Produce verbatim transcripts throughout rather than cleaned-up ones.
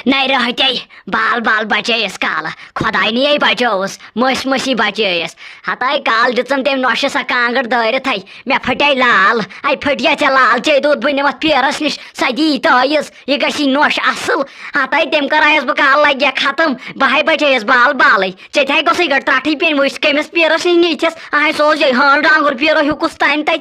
نَے رٲہتے، بال بال بچٲیِس کالہٕ، خۄداے نِیے بچٲوٕس، مٔسۍ مٔسی بچٲیِس۔ ہتاے کال دِژٕن تٔمۍ نۄشہِ سۄ کانٛگٕر دٲرِتھٕے، مےٚ پھٹے لال۔ اے پھٹیا ژےٚ لال، ژےٚ دوٚپ بہٕ نِمتھ پیرس نِش، سۄ دِیی تٲیٖز، یہِ گژھی نۄش اصٕل۔ ہتاے تٔمۍ کٔرایس بہٕ کالہٕ لگیا ختم، بہٕ ہاے بچٲیِس بال بالٕے۔ ژےٚ تہِ ہاے گوٚژھُے گۄڈٕ ترٛٹھٕے پیٚنۍ، وٕچھ کٔمِس پیرس نِش نیٖتھس، اہے سُہ اوس یہِ ہٲنڈ آنٛگُر پیرو ہیوٗ کُس تام تتہِ۔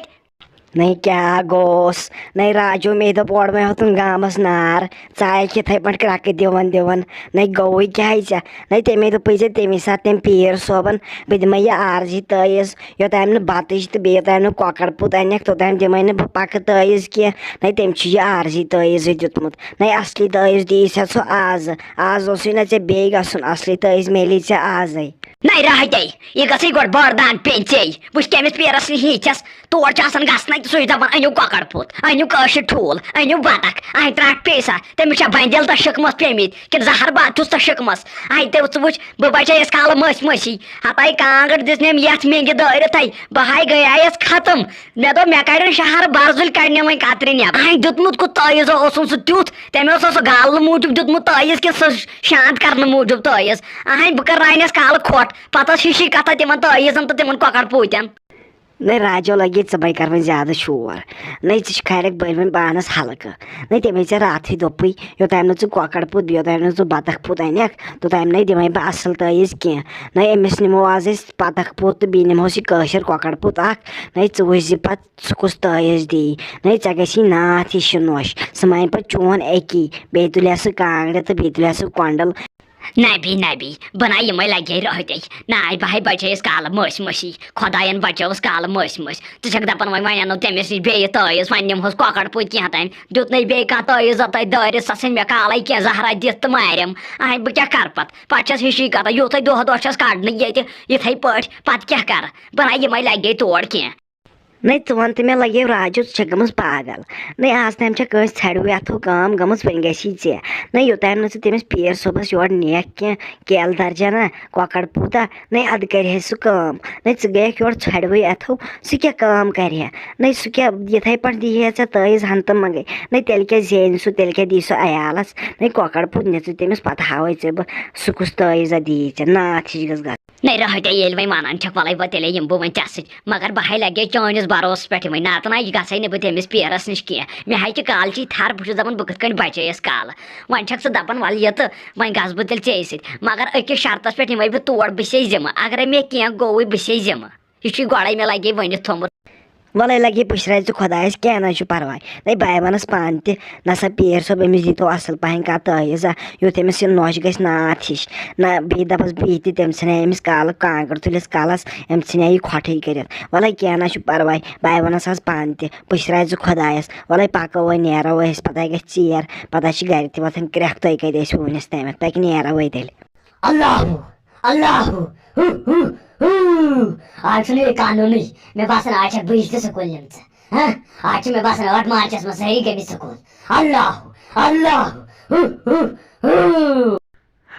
نَے کیٛاہ گوٚوس؟ نَے راجو، مے دوٚپ اورٕ مے ہوتُن گامس نار، ژٕ آیکھ یِتھَے پٲٹھۍ کرٛکہٕ دِوان دِوان۔ نَے گوٚوُے کیٛاہ ژےٚ؟ نَے تَمے دوٚپُے ژےٚ تَمی ساتہٕ تَمہِ پیٖر صٲبن، بہٕ دِمے یہِ عارضی تٲیٖز، یوٚتام نہٕ بتٕچ تہٕ بیٚیہِ یوٚتام نہٕ کۄکر پوٗت انکھ، توٚتام دِمے نہٕ بہٕ پکہٕ تٲیٖز کینٛہہ۔ نَے تٔمۍ چھُ یہِ عارضی تٲیٖزٕے دیُتمُت۔ نَے اصلی تٲیٖز دِیی ژےٚ ژٕ آزٕ۔ آز اوسُے نہ ژےٚ بیٚیہِ گژھُن، اصلی تٲیٖز میلی ژےٚ آزے۔ نَے راہتے، یہِ گژھٕے گۄڈٕ بٲردان پیٚنۍ ژے۔ وٕچھ کٔمِس پیرس نِش نیٖتھس، تور چھُ آسان گژھنَے تہٕ سُہ چھُ دَپان، "أنِو کۄکَر پوٗت، أنِو کٲشِر ٹھوٗل، أنِو بطخ، اَنہِ ترٛٹھ پیٚیہِ سا؟" تٔمِس چھا بَنہِ دِل تہٕ شِکمَس پیٚمٕتۍ، کِنہٕ زَہر بَتھ چھُس تہٕ شِکمَس؟ اَنہِ تہِ ژٕ وٕچھ، بہٕ بَچییَس کالہٕ مٔسۍ مٔسی۔ ہَتَے کانٛگٕر دِژ نٮ۪م یَتھ مٮ۪نٛگہِ دٲرِتھَے، بہٕ ہاے گٔیایَس ختم۔ مےٚ دوٚپ، مےٚ کَڑن شہر برزُلۍ کَڑنہِ وۄنۍ کترِ نٮ۪بر۔ اَنہِ دیُتمُت کُس تٲیٖزا اوسُن سُہ تیُتھ؟ تٔمۍ اوس سُہ گالنہٕ موٗجوٗب دیُتمُت تٲیٖز کِنہٕ سُہ شانت کرنہٕ موٗجوٗب تٲیٖز؟ اَہَنۍ بہٕ کَرٕ رانٮ۪س کالہٕ کھۄٹھ، پَتہٕ ٲس ہِشی کَتھا تِمَن تٲیٖزَن تہٕ تِمَن کۄکَر پوٗتٮ۪ن۔ نَے راجو، لَگے ژٕ مَے کَر وۄنۍ زیادٕ شور۔ نَے ژٕ چھُکھ خیرَکھ بٔلۍ وۄنۍ پانَس ہلکہٕ۔ نَے تَمے ژےٚ راتھٕے دوٚپُے، یوٚتام نہٕ ژٕ کۄکَر پوٗت بیٚیہِ یوٚتام نہٕ ژٕ بَطخ پوٗت اَنَکھ، توٚتام نَے دِمَے بہٕ اَصٕل تٲیٖز کینٛہہ۔ نَے أمِس نِمو آز أسۍ بَطخ پوٗت تہٕ بیٚیہِ نِمہوس یہِ کٲشِر کۄکَر پوٗت اَکھ۔ نَے ژٕ وٕچھ زِ پَتہٕ سُہ کُس تٲیٖز دی۔ نَے ژےٚ گژھی ناتھ ہِش یہِ نۄش۔ سُہ مانہِ پَتہٕ چون اَکی۔ بیٚیہِ تُلہِ سُہ کانٛگرِ تہٕ بیٚیہِ تُلہِ سُہ کۄنٛڈل۔ نبی، نبی، بہٕ نہ یِمے لگے رٲہتے۔ نہ، بہٕ ہاے بچٲیِس کالہٕ مٔسۍ مٔسی۔ خۄداین بچٲوٕس کالہٕ مٔسۍ مٔسۍ۔ ژٕ چھکھ دپان وۄنۍ، وۄنۍ انو تٔمِس نِش بیٚیہِ تٲیٖز، وۄنۍ نِمہوس کۄکر پوٗتۍ کینٛہہ تام۔ دیُت نَے بیٚیہِ کانٛہہ تٲیٖزا تۄہہِ دٲرِتھ، سۄ ژھٕنۍ مےٚ کالے کینٛہہ زہرا دِتھ تہٕ مارٮ۪م۔ اہے، بہٕ کیٛاہ کرٕ پتہٕ؟ پتہٕ چھس ہِشی کتھا، یُتھے دۄہ دۄہ چھس کڑنٕے ییٚتہِ، یِتھے پٲٹھۍ، پتہٕ کیٛاہ کرٕ؟ بہٕ نہ یِمے لگے تور کینٛہہ۔ نَے ژٕ وَن تہٕ مےٚ، لَگیو راجو، ژٕ چھَکھ گٔمٕژ پاگل۔ نَے آز تام چھےٚ کٲنٛسہِ ژھَڑوٕے اَتھو کٲم گٔمٕژ، وۄنۍ گژھی ژےٚ۔ نَے یوٚتام نہٕ ژٕ تٔمِس پیٖر صٲبَس یورٕ نِیَکھ کینٛہہ، کیلہٕ درجَنا، کۄکَر پوٗتا، نَے اَدٕ کَرِہے سُہ کٲم۔ نَے ژٕ گٔیَکھ یورٕ ژھَڑوٕے اَتھو، سُہ کیٛاہ کٲم کَرِہے؟ نَے سُہ کیٛاہ یِتھَے پٲٹھۍ دیٖہے ژےٚ تٲیٖز ہَنٛگتہٕ منٛگَے؟ نَے تیٚلہِ کیٛاہ زینہِ سُہ، تیٚلہِ کیٛاہ دی سُہ عیالَس؟ نَے کۄکَر پوٗت نہِ ژٕ تٔمِس، پَتہٕ ہاوَے ژےٚ بہٕ سُہ کُس تٲیٖزا دی ژےٚ، ناتھ ہِش گٔژھ گژھٕنۍ۔ نَے رٲہتہ، ییٚلہِ وۄنۍ وَنان چھَکھ، وَلَے بہٕ تیٚلے یِمہٕ بہٕ وۄنۍ ژےٚ سۭتۍ، مگر بہٕ ہَے لَگے چٲنِس بَروسَس پٮ۪ٹھ یِمَے، نَتہٕ نہ یہِ گژھَے نہٕ بہٕ تٔمِس پیرَس نِش کینٛہہ۔ مےٚ ہَے چھِ کالچی تھَر، بہٕ چھُس دَپان بہٕ کِتھ کٔنۍ بَچییَس کالہٕ۔ وۄنۍ چھَکھ ژٕ دَپان وَلہٕ یہِ تہٕ وۄنۍ گژھٕ بہٕ تیٚلہِ ژےٚ سۭتۍ، مگر أکِس شرطَس پٮ۪ٹھ یِمَے بہٕ تور، بہٕ چھَسے ذِمہٕ، اگرَے مےٚ کینٛہہ گوٚوُے، بہٕ چھَسے ذِمہٕ۔ یہِ چھُے گۄڈَے مےٚ لَگے ؤنِتھ تھوٚمُت۔ وَلَے لَگے پُشراے ژٕ خۄدایَس، کینٛہہ نہ چھُ پَرواے۔ نَے بہٕ ہاے وَنَس پانہٕ تہِ، نہ سا پیٖر صٲب، أمِس دیٖتو اَصٕل پَہَن کانٛہہ تٲیٖزا، یُتھ أمِس یہِ نۄش گژھِ ناتھ ہِش۔ نہ بیٚیہِ دَپَس بہٕ یہِ تہِ، تٔمۍ ژھٕنہِ أمِس کالہٕ کانٛگٕر تُلِتھ کَلَس، أمۍ ژھٕنہِ یہِ کھۄٹھٕے کٔرِتھ۔ وَلَے کینٛہہ نہ چھُ پَرواے، بہٕ ہاے وَنَس آز پانہٕ تہِ، پُشراے ژٕ خۄدایَس۔ وَلَے پَکو وۄنۍ، نیرو أسۍ، پَتہٕ ہَے گژھِ ژیر، پَتہٕ ہَے چھِ گَرِ تہِ وۄتھان کرٛٮ۪کھ، تُہۍ کَتہِ ٲسِو وُنِس تامَتھ، پَکہِ نیرو وۄنۍ تیٚلہِ۔ اللہ، اللہ، ہو، ہو، ہو۔ آز چھُنہٕ یہِ قانوٗنٕے۔ مےٚ باسان، آز چھَکھ بہٕ یہِ تہِ سکوٗل نِمژٕ۔ ہہ؟ آز چھِ مےٚ باسان، ٲٹھ مارچَس منٛز سٲری گٔمٕتۍ سکوٗل۔ اللہ، اللہ، ہو، ہو، ہو۔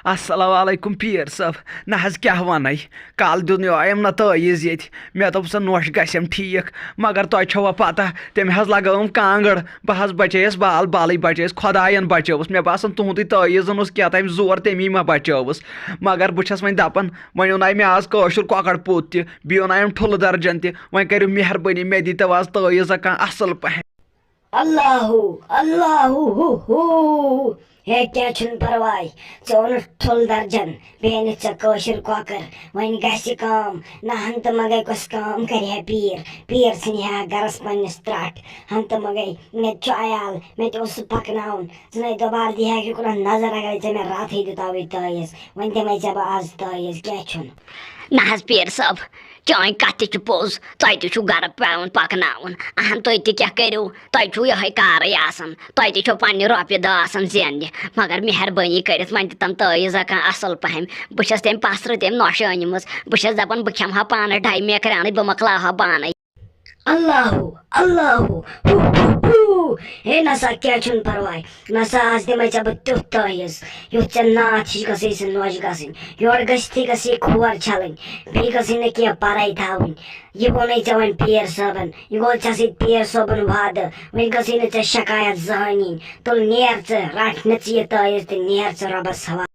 السلام علیکم پیٖر صٲب۔ نہ حظ، کیٛاہ وَنَے؟ کالہٕ دیُت یہِ أمۍ نہ تٲیٖز ییٚتہِ۔ مےٚ دوٚپ، سۄ نۄش گژھٮ۪م ٹھیٖک، مگر تۄہہِ چھوا پتہ، تٔمۍ حظ لگٲوٕم کانٛگٕر۔ بہٕ حظ بچییَس، بال بالٕے بچییَس، خۄدایَن بچٲوٕس۔ مےٚ باسان، تُہُنٛدُے تٲیٖزَن اوس کیٛاہ تام زور، تَمی ما بچٲوٕس۔ مگر بہٕ چھَس وۄنۍ دَپان، وۄنۍ اوٚن مےٚ آز کٲشُر کۄکَر پوٚت تہِ، بیٚیہِ اوٚن أمۍ ٹھُلہٕ درجَن تہِ۔ وۄنۍ کٔرِو مہربٲنی، مےٚ دیٖتو آز تٲیٖزا کانٛہہ اَصٕل پَہَم۔ اللہ، اللہ، ہو، ہو۔ ہے، کینٛہہ چھُنہٕ پرواے، ژٕ اوٚنُتھ ٹھُل درجن، بیٚیہِ أنِتھ ژےٚ کٲشِر کۄکر۔ وۄنۍ گژھِ کٲم، نہ ہن تہٕ مگے کۄس کٲم کرِ ہا پیٖر۔ پیٖر ژھٕنہِ ہا گرس پننِس ترٹھ۔ ہن تہٕ مگے مےٚ تہِ چھُ عیال، مےٚ تہِ اوس سُہ پکناوُن۔ ژٕ نے دوبارٕ دی ہا یُکُن نظر، اگرے ژےٚ مےٚ راتھٕے دِتاوٕے تٲیٖز۔ وۄنۍ دِمے ژےٚ بہٕ آز تٲیٖز، کینٛہہ چھُنہٕ۔ نہ حظ پیٖر صٲب، چٲنۍ کتھ تہِ چھِ پوٚز، تۄہہِ تہِ چھُو گرٕ پٮ۪وان پکناوُن۔ اہن، تُہۍ تہِ کیٛاہ کٔرِو؟ تۄہہِ چھُو یِہوٚے کارٕے آسان، تۄہہِ تہِ چھو پننہِ رۄپیہِ دہ آسان زیننہِ۔ مگر مہربٲنی کٔرِتھ وۄنۍ دِتم تٲیٖزا کانٛہہ اصل پہم۔ بہٕ چھس تٔمۍ پسرٕ تٔمۍ نۄشہِ أنمٕژ۔ بہٕ چھس دپان بہٕ کھٮ۪مہٕ ہا پانس ڈاے میکرانٕے، بہٕ مۄکلاوٕ ہا پانے۔ اللہ ہو، اللہ ہو، ہو، ہو، ہو۔ ہے نسا، کیٛاہ چھُنہٕ پرواے؟ نسا، آز دِمے ژےٚ بہٕ تیُتھ تٲویٖز، یُتھ ژےٚ ناتھ ہِش گژھِ سُہ نۄش گژھٕنۍ۔ یورٕ گژھتھٕے گژھِ یہِ کھور چھلٕنۍ، بیٚیہِ گژھِ نہٕ کینٛہہ پرے تھاوٕنۍ۔ یہِ ووٚنے ژےٚ وۄنۍ پیٖر صٲبن، یہِ گوٚو ژےٚ سۭتۍ پیٖر صٲبُن وعدٕ۔ وۄنۍ گژھِ نہٕ ژےٚ شکایت زٕہٲنۍ یِنۍ۔ تُل نیر ژٕ، رٹھ نہٕ ژٕ یہِ تٲویٖز تہٕ نیر ژٕ رۄبس حوالہٕ۔